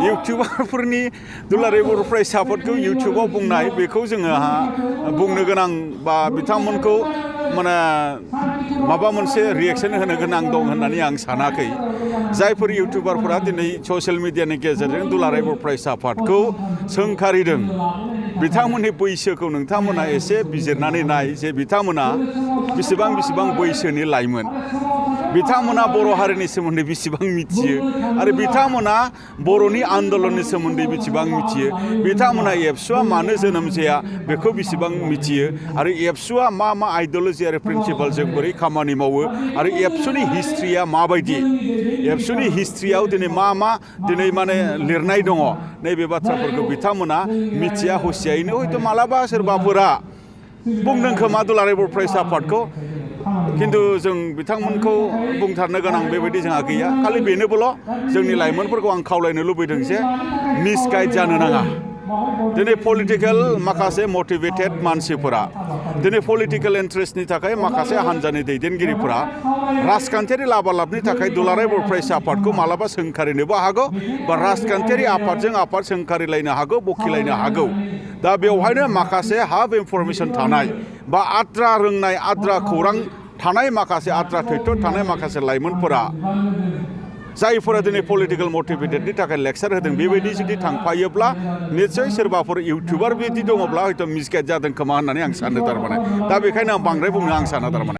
इउटुबारफोरनि दुलाराय बर' फरायसाफोरखौ इउटुबाव बुंनाय बेखौ जोङो बुंनो गोनां बा बिथांमोनखौ माने माबा मोनसे रिएक्शन होनो गोनां दं होननानै आं सानाखै जायफोर इउटुबारफोरा दिनै ससियेल मिडियानि गेजेरजों दुलाराय बर' फरायसा आफादखौ सोंखारिदों बिथांमोननि बैसोखौ नोंथांमोना एसे बिजिरनानै नाय जे बिथांमोना बेसेबां बैसोनि लाइमोन बिथांमोना बर' हारिनि सोमोन्दै बेसेबां मिथियो आरो बिथांमोना बर'नि आन्दलननि सोमोन्दै बेसेबां मिथियो बिथांमोना एबसुआ मानो जोनोम जाया बेखौ बेसेबां मिथियो आरो एबसुआ मा आइडियोल'जि आरो प्रिन्सिपालजों बोरै खामानि मावो आरो एबसुनि हिस्ट्रिया माबायदि एबसुनि हिस्ट्रियाव दिनै मा दिनै माने लिरनाय दङ नैबे बाथ्राफोरखौ बिथांमोना मिथिया हुसियायैनो हयथ' मालाबा सोरबाफोरा बुंदों खोमा दुलाराय बर' फरायसा आफादखौ खिन्थु जों बिथांमोनखौ बुंथारनो गोनां बेबायदि जोंहा गैया खालि बेनोबोल' जोंनि लाइमोनफोरखौ आं खावलायनो लुबैदों जे मिसगाइड जानो नाङा दिनै पलिटिकेल माखासे मटिभेटेड मानसिफोरा दिनै पलिटिकेल इन्ट्रेस्टनि थाखाय माखासे हान्जानि दैदेनगिरिफोरा राजखान्थियारि लाबालाबनि थाखाय दुलाराय बर' फरायसा आफादखौ मालाबा सोंखारिनोबो हागौ बा राजखान्थियारि आफादजों आफाद सोंखारिलायनो हागौ बखिलायनो हागौ दा बेवहायनो माखासे हाब इनफरमेसन थानाय बा आद्रा रोंनाय आद्रा खौरां थानाय माखासे आद्रा थैथ' थानाय माखासे लाइमोनफोरा जायफोरा दिनै पलिटिकेल मटिभेटेडनि थाखाय लेक्सार होदों बेबायदि जुदि थांफायोब्ला निस्सय सोरबाफोर इउटुबार बिदि दङब्ला हयथ' मिसगाइड जादों खोमा होननानै आं सानो थारमाने दा बेखायनो आं बांद्राय बुंनो आं साना थारमाने